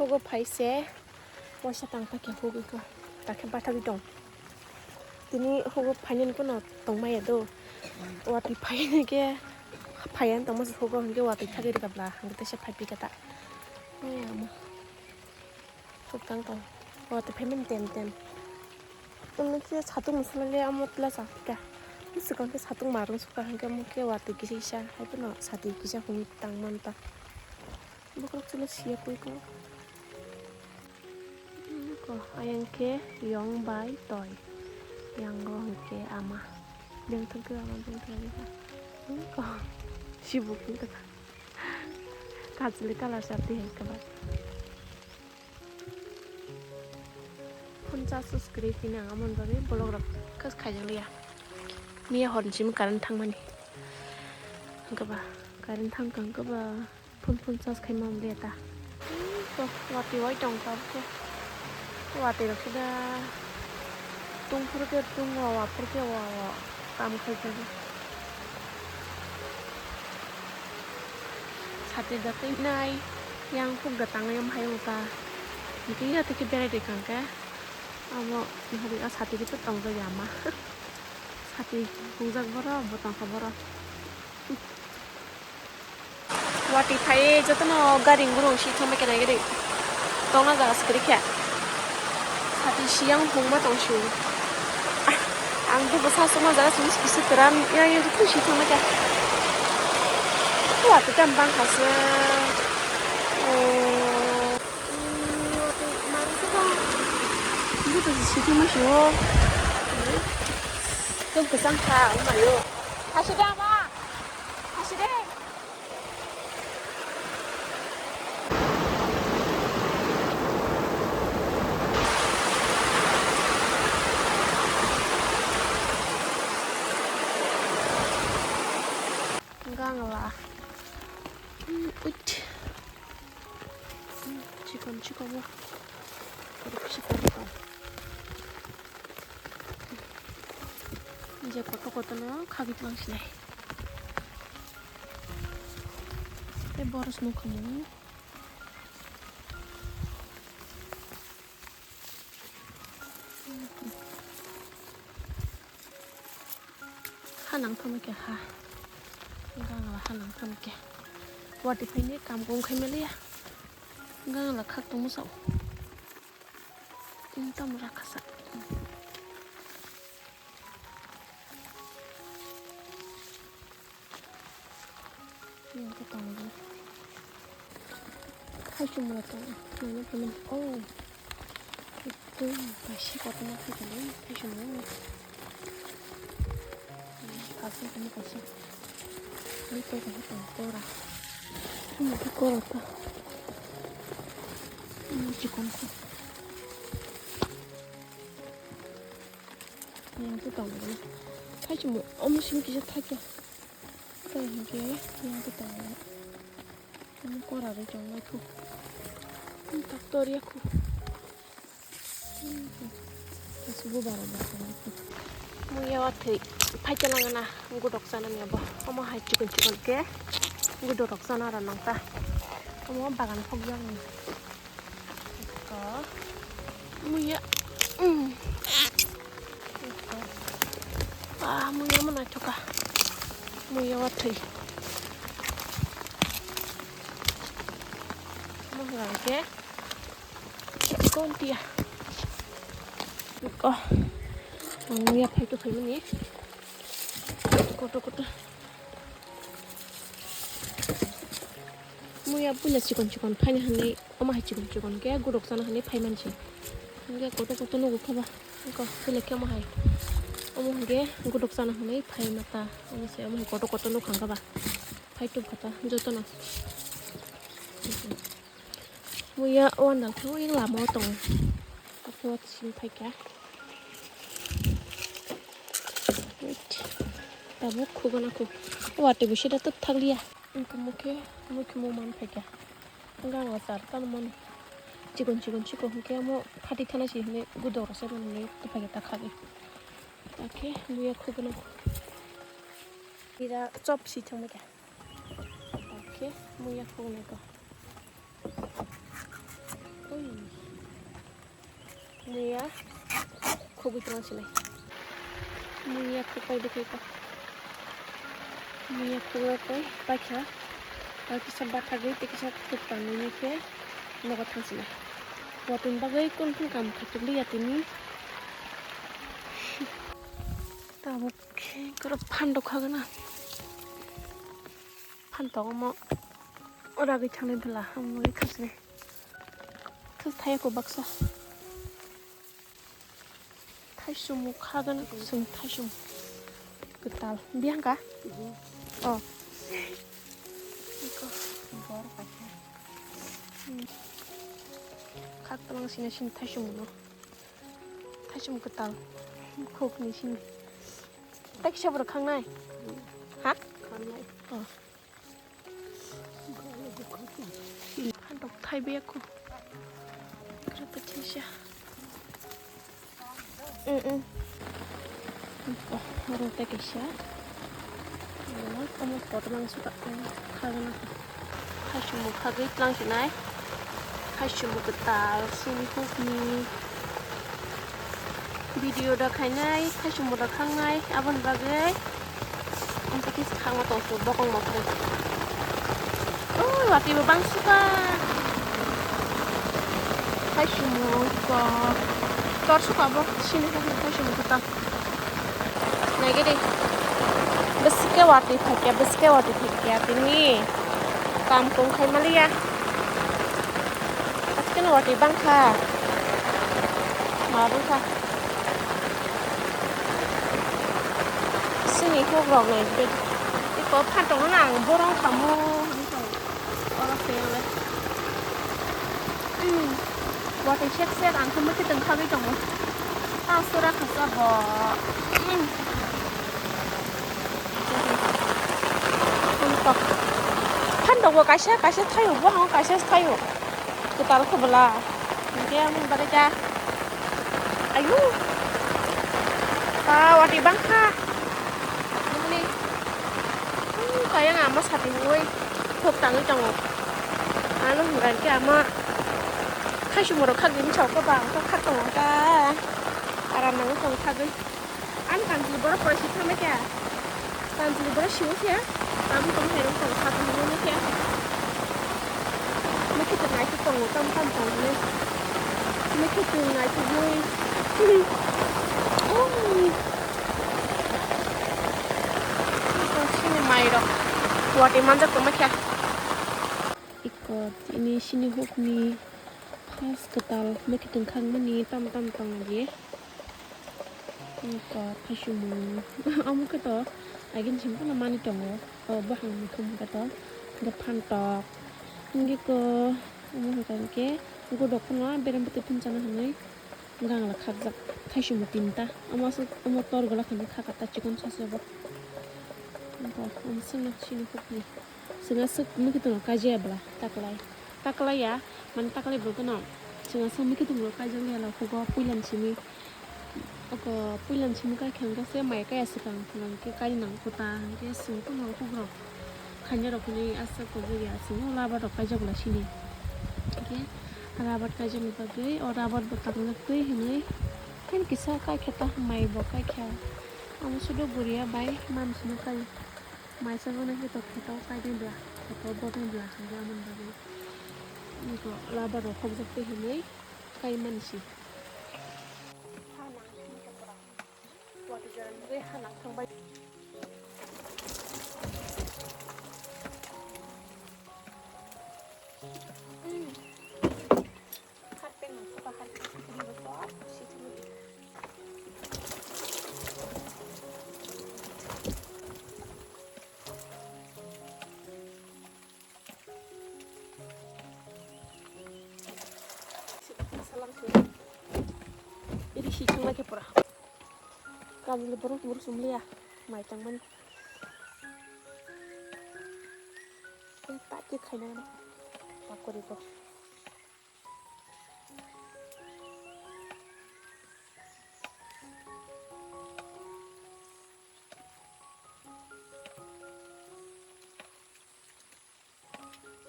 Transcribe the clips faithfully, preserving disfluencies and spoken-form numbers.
Hugo phai se, waisa tang phai khe hugui kha, ta khe bathagwi tong. Tini hugo phainani phano tongmaya do. Watwi phainani khe phaiya tongma se hugo hinkhe watwi thagwi rwkha bla, hinkhe teisa phai phi kha ta. Maya ama. Huk tang tong. Watwi phaimani tem tem. Tongmani khe satung mosla le amo tla cha phi kha. Swkang khe satung marung sukha hinkhe omo khe watwi kisa kisa hai phano satwi kisa hung tang man ta. Bokrok chwla siya koi ko. Ko ayang khe yong bai toi. Yang go hwnkhe ama. Bengthok khe ama bengthok khe ha. Ko sibuk wngkha. Kachwlwi colour sar di hai khe ba. Phone charge swkri tini ang amoni bagwi vlog rok khe khaijakliya. Miya horni simi current thangmani. Hwnkhe ba current thangkha hwnkhe ba. Phun phun charge khai man le ta. To watwi wai tong ta khe. Watwi rok khe da. Tung phuru khe tung o, wa phuru khe wa o. Kam khai khai. Sati da twi nai. Yang phuk da tang yang hai ta. Niki ya tiki berai de kang khe. Abo hari a sati khe tong ja ya ma. Sati phungjak boro, bo tong kha boro. Watwi phai jotono gari guru si thangma khe nai gari. Tongna jaga sikiri khe. Sati siyang hungma tong siu. Ang khe bwsa sukma jaga simi kisi kwran yang yang joto si thangma khe. Watwi tam bang kha se. Oh. Watwi mari se ba. Joto si thangma siu. Tum kwchang kha wngmano. Hasi da ma. Hasi de. Gangla. Hmm, wait. Hmm, chikon, chikon, ya. Chikon, chikon. Je koto koto no khagwi tlang sinai. Tei boros nukha mo. Ha nang thangma khe ha. Gangla ha nang thangma khe. Watwi phaini kam kong khai maliya. Gangla khak tongma sao. Tamo rakha sa. Yang khe tongo. Hai chumra tongo. Nangno phano. Oh. Ekdom kaisa kotorma khe tongo. Hai chumra. Kaisa kotorma kaisa. Ni koi khe tongo kora. Ni khe kora ta. Ni chikon khe. Yang khe tongo. Hai chumra. Omo simi kisa thakya. Tei hinkhe yang khe tongo. Omo kora rwi chongnai khu. Tei tor ya khu. Asubo bara bara tongnai khu. Muya wa thwi phai chalangana gudok chanani abo. Omo hai chikon chikon khe gudok rok chana rw nang ta. Omo bagan phok yakni. Ko. Muya. Mm. Ah, muya mana thoka. Muya wa thwi. Mo hwnkha khe. Kon tia. Ko. Muya phai to phai mani. Koto koto. Muya puila chikon chikon phaina hwnwi, omo hai chikon chikon khe gudok chana hwnwi phai mansi. Hwnkhe koto koto nugo khaba. Ko puila khe omo hai. Omo hwnkhe gudok chana hwnwi phai mata. Omo se omo hai koto koto nukha khaba. Phai tubkha ta jotono. Muya wandal khe ui lama o tongo. Akhe o simi phaikha. Wait. Tabuk khugana khu. Watwi bo sida tok thakliya. Wngkha mukhe, mukhe mo man phaikha. Wngkha ang o char tano mani. Chikon chikon chikon hwnkhe omo phatwi thana si hwnwi gudok rwsa manwi tongphaikha ta khagwi. Takhe muya khugana khu. Ira chop si thangbaikha. Takhe muya khugnai ko. Muya khugwi tong sinai. Muya khupai dikhe ko. Muya khugwi pai paikha. Pai kisa bathagwi tei kisa kwpang nini khe nogo thang sinai. Watwi bagwi kun kun kam khaitokliya tini. Tabuk khe koro phan rok khagana. Phan tong omo ragwi thangnai bwla omo bagwi thang sinai. Thus thaya ko baksa. Thaisum kha gana kusung thaisum. Kwtal. Biyang ka? Mhm. Oh. Iko. Bor paikha. Hmm. Khak tlang sina sin thaisum no. Thaisum kwtal. Khuk ni sin. Tei kisa borok khangnai? Ha? Khangnai. Oh. Phantok thai biyakho. Kra pachaisa. Mm, mm. Oro tei kaisa. Oro tamo kotorma suka khagana. Khaichumung khagwi tlang sinai. Khaichumung kwtal sini hukni. Video da khainai, khaichumung da khangnai, aboni bagwi. Amtwi khe sakma tongso bokong mokhe. Ui, watwi bo bang suka. Khaichumung ko. Tor suka bo, sini khaichumung ko tor. Naigidi. Bwswk khe watwi phaikya, bwswk khe watwi phaikya, tini kam kum khai maliya. Askeno watwi bangkha. Ma bangkha. Sini hukrok naigidi. Iko phan tongno ang borong khamu. Oro se ang le. Hmm. Watwi sek sek ang khe mwkhwtwng khagwi tongo. Ah, sora khasa bo. Hmm. Phan rok bo kaisa kaisa thaio, buhango kaisa thaio. Kwtal khe bwla. Hwnkhe ang bare kha. Ayu. Ba, watwi bangkha. Nini. Hmm, kaya nga ama sati hui. Thok tangwi tongo. Ano hwnkha khe ama khaichumung rok khagwi bwsao khe bang kha khak tongo ta. Aram nangwi tongo khagwi. Ani kanjli borok pore si thangma khe. Kanjli borok siwo khe. Tabuk tong hai rok tong kha tong khe. Mekhe tong nai khe tongo tam tam tong le. Mekhe tong nai khe ui. Ui. Sini mai rok. Watwi manjak tong khe. Iko ini sini hukni first kwtal mekhe tong khangmani tam tam tong ye. Iko khaichumung. Omo khe to agin sing phano mani tongo. O bahang mukhum khe to. Hwnkhe phantok. Hwnkhe ko omo hwnkha hwnkhe godok phano berem bwtwi phunchana hwnwi gangla khakjak khaichumung tinta. Omo aswk omo tor gola khani khaka ta chikon sasu bo. Iko omo swngna sini hukni. Chwng aswk mui khe tono kaijaya bwla taklai. Taklai ya, mane taklai bo gano. Chwng aswk mui khe tono kaijak liya la hugo puilan simi. Oko puilan simi kai khe hwnkhe se mai kaya swkang hwnkhe kai nang kota hwnkhe chwng tono hugrok khaina rok hinwi aswk kubui ya chwng o rubber rok kaijak bwla sini. Hwnkhe rubber kaijakni bagwi o rubber bo tangjak twi hinwi. Phin kisa kai khe ta mai bo kai kha. Amo sudo buriya bai mam simi kai. Maisa gana khe to kheto kaidai bla, kheto bodai bla, hwnkhe amoni bagwi. Niko rubber rok khokjak twi hinwi kaimani se. Watwi jora nugwi ha nang thangbai. Ini si chunga ke pura. Kami le borok borok sumliya mai tangmani. Ini tak ke khaina pakori ko.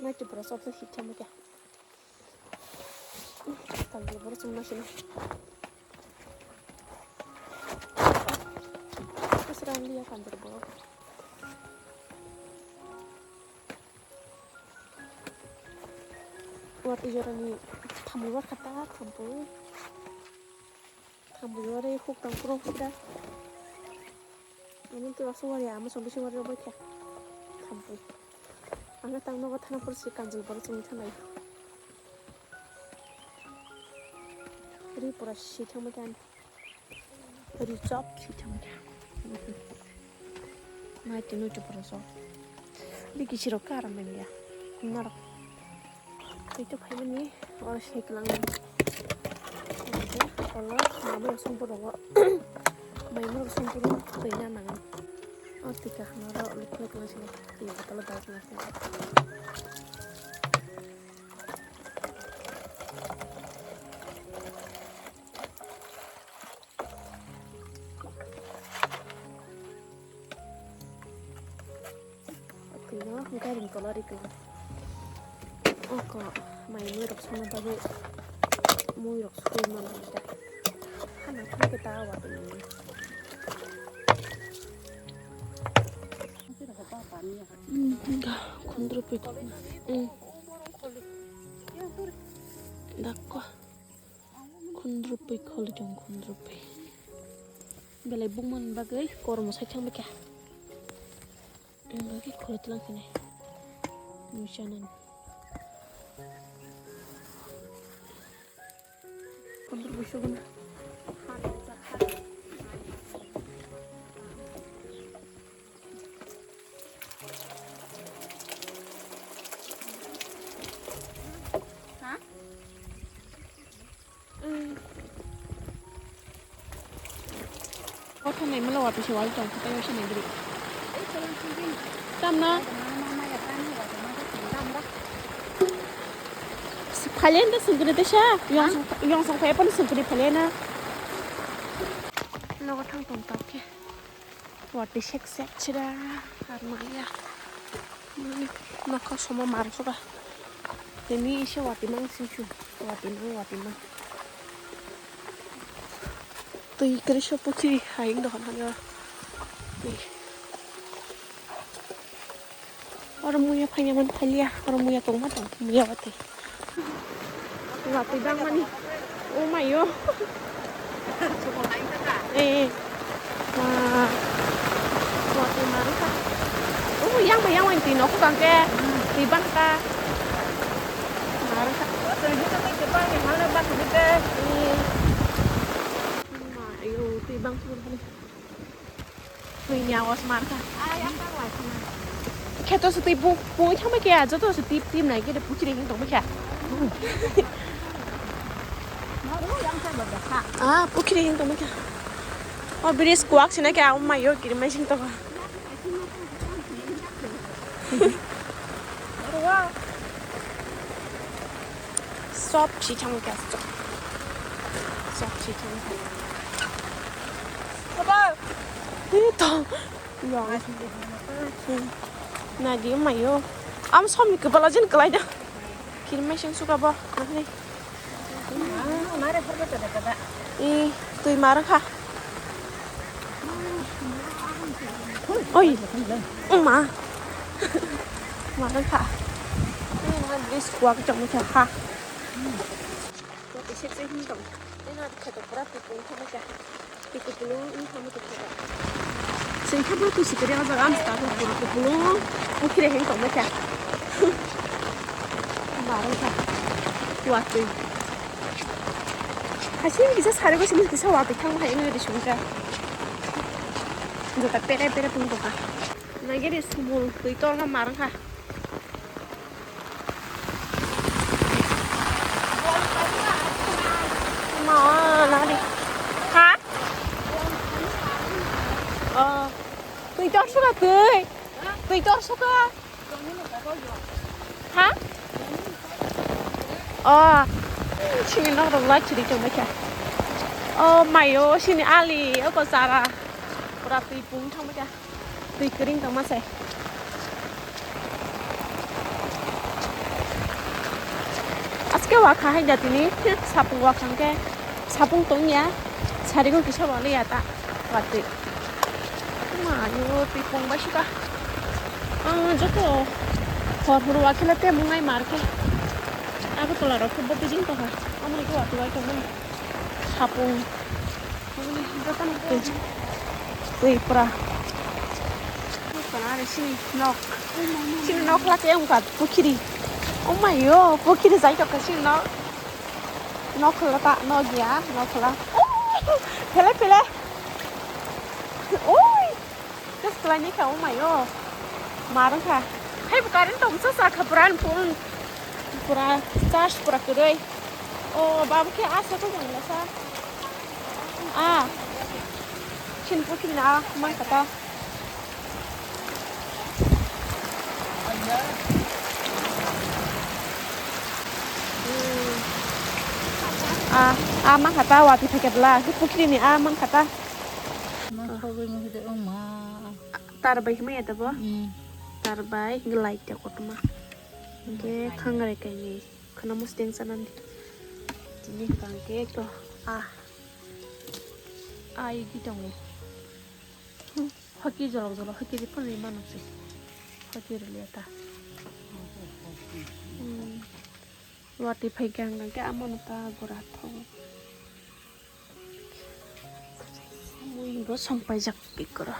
Nai chupra sop se hit chamo kya. Borok chwngma sini. Kasra liya kanjak borok. Watwi jorani thampui barkha ta, thampui. Thampui ore huk tang phuru huk da. Ani ke wasu wari ama sombi si wari bai kha. Thampui. Ang tang nogo thana phuru si kanjal borok chwngwi thanai. Ri pura si thangma khe ani. Ri chop si thangma khe. Mai tino chopra so. Biki siro karam ya. Narok. Itu phaimani oro se kwlangni. Oro mama songporo. Mai moro songporo twi na nangan. O tika khana oro lukhlai kwlai sini. Twi botolo dal kwlai sini. Twi no gairing tola ri twi. Oko mai mui rok songna bagwi mui rok sugwi mano ta. Hana khum ke ta wa twi. Khundrupui khulna. Dakko. Khundrupui kholi tong khundrupui. Belai bukmani bagwi kormo sai thang bikha. Ang bagwi kholi tlang khani. Muisa nang. Khundrupui suguna. Kotha nai mala wati se wal tong kotha yo se nai giri. Tamna. Phalen da sungkri da sha. Yong sung yong sung phai pan sungkri phalen na. Nogo thang tong tok khe. Watwi sek sek chira ar maya. Nokha somo mar soka. Tini ise watwi mang sisu. Watwi mang, watwi mang. Twi kre so puthi hai ing dohon hanya. Oro muya phaiya man phaiya, oro muya tongma tong, muya watwi. Watwi bangmani. Oh my yo. Eh. Ah. Watwi marwkha. Oh, yang ba yang wan twi nokho kangke. Twi bangkha. Marwkha. Eh. Ma yo, twi bangkha. Twi ni awas mar kha. Kheto se twi bu, bu thangma khe, joto se tip, tip nai khe, pukhiri hing tongma khe. Ah, pukhiri hing tongma khe. O bridge kuak sina khe, amo mayo kiri mai sing tongo. Sob si thangma khe aswk. Sob si thangma khe. Ito. Yong. Nadi mayo. Am som ni kepala jin kelai da. Kiri mai sing suka bo. Nani. I twi mar kha. Oi. Uma. Mar kha. Dress kuak jong kha. Ese se hin tong. Ina kha to pura tu kung thamaka. Ti kupulung wng tongma khe. Sengkha bo tusi kwrwi o jaga ang sta khe pura kupulung. Bukhire heng tongma khe. Barong kha. Watwi. Hasing kisa sari bo simi kisa watwi thang hai wngwi sung kha. Jota pere pere tung tongkha. Nageri sumul twi torma marong kha. Ma, nari. Ha? Oh. Twi tor suka twi. Twi tor suka. Ha? Oh. Sini nok rok lai chiri tong kha. Oh, mayo sini ali oko sara. Pura twi pung thang kha. Twi kring tongma se. As Ke wakha hai jatini, sapung wakha ke, sapung tongya, sarigo kisa waliya ta, watwi. Ma, yo, twi pung bai suka. Ah, joto hor hor wakhila te mungai mar ke. Abo tola rok khe bo bijing tongkha. Amo ni khe watwi bai tongmani. Sapung. Twi pura. Sini nok. Sini nok lake wngkha pukhiri. Oh my yo, pukhiri jai tongkha sini nok. Nok khwla ta, nok ya, nok khwla. Oi! Phele, phele. Oi! Just khwlaini kha, oh my yo. Mar wngkha. Hai bo current tong sa sa kha pura phone. Pura charge pura kwrwi. Oh, babo khe asa ko jangla sa. Ah. Sini pukhiri na man kata. Ah, ah, man kata, watwi phai kebla. Pukhiri ni ah, man kata. Ma khogwi ma hide, oh ma. Tar bai himai ya tabo? Mm. Tar bai, hingke light ya kotorma. Hingke khangrai kainwi. Khwna mosdeng sanani. Tini hwnkha hwnkhe ekto ah, ah, igi tongo. Hoki jolok jolok, hoki ri phunwi mano se. Hoki ri liya ta. Hmm. Watwi phai khe ang khe amano ta gura tho. Mui bo song paijak ikoro.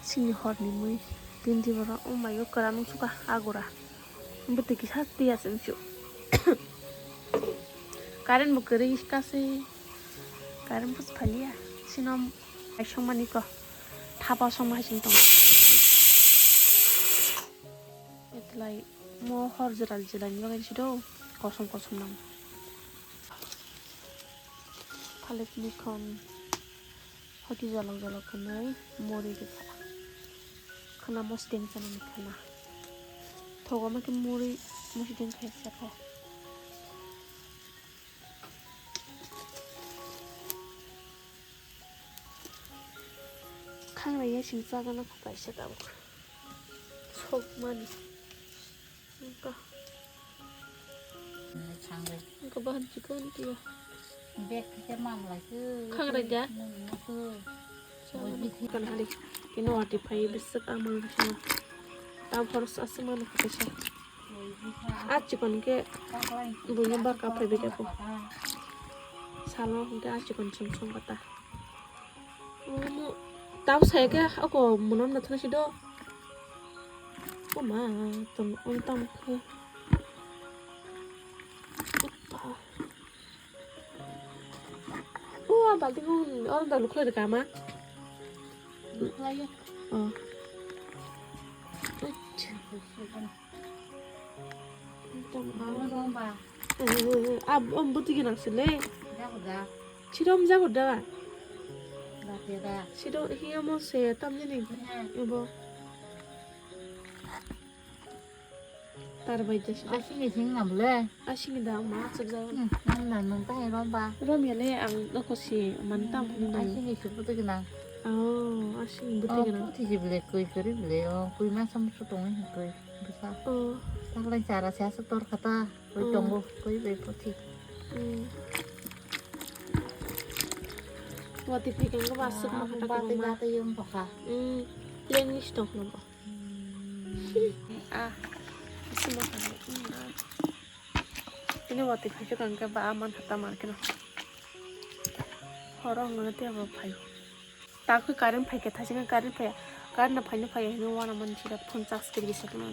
Sini horni mui. Tini borok, oh my God, kwran wng suka agura. Bwtwi kisa tiya se wngsu. Current bo kwrwi kasi. Current bo phaliya. Sino ai songmani ko. Thapa songma hai sing tong. Etlai mo hor jwral jwral ni bagwi sido. Kosom kosom nang. Phalek ni khon. Hoti jolok jolok hwnwi muri rwkha. Khwna mosdeng chanani khwna. Thogo ma khe muri mosdeng khai sakha. Khangraiya sing chagana kaisa tabuk. Sokmani. Wngkha. Wngkha bahan chikon tiya. Bag khe mamlai khe. Khangraiya. Nung nung khe. Kan hali. Ino ati phai bisik amang khe. Tam horos asma na khe sa. A chikon khe buino barka phai bida ko. Salo hingke a chikon chum chum kata. Omo tabo saya khe ako monom na thuna si do. O ma, tong ong tamo khe. Opa. O a balting ong oro da lukhlai rwkha ma. Lukhlai ya. Oh. Ach. Tamo. Mama dong ba. Eh, eh, eh, eh. Ab, om buti ginang sile. Jago da. Sirom jago da. Bate da. Sido hiya mo se tam jini. Hmm. Ibo. Tar bai de sido. Asini sing nam le. Asini da ma sab jago. Hmm, nam nam nung ta rom ba. Rom ya le ang noko si man tam ni na. Asini si buti ginang. Oh, asini buti ginang. Oh, buti si bile koi kori bile. Oh, koi ma sam su tong koi. Bwsa. Oh. Taklai chara se aswk tor kha ta. Koi tongo, koi bai poti. Hmm. Wati phikang ko ba aswk ma kha ta kwbangma. Bati bati yung bokha. Hmm. Plain ni stock no bo. Ah. Aswk ma kha. Hmm, ah. Ini wati phai khe tong khe ba aman hata mar khe no. Horo hwnwi tei abo phai. Takhe current phaikhe, thaisingkhe current phaiya. Current no phaino phaiya hinwi uanamani sida phone charge kwrwi se kheno.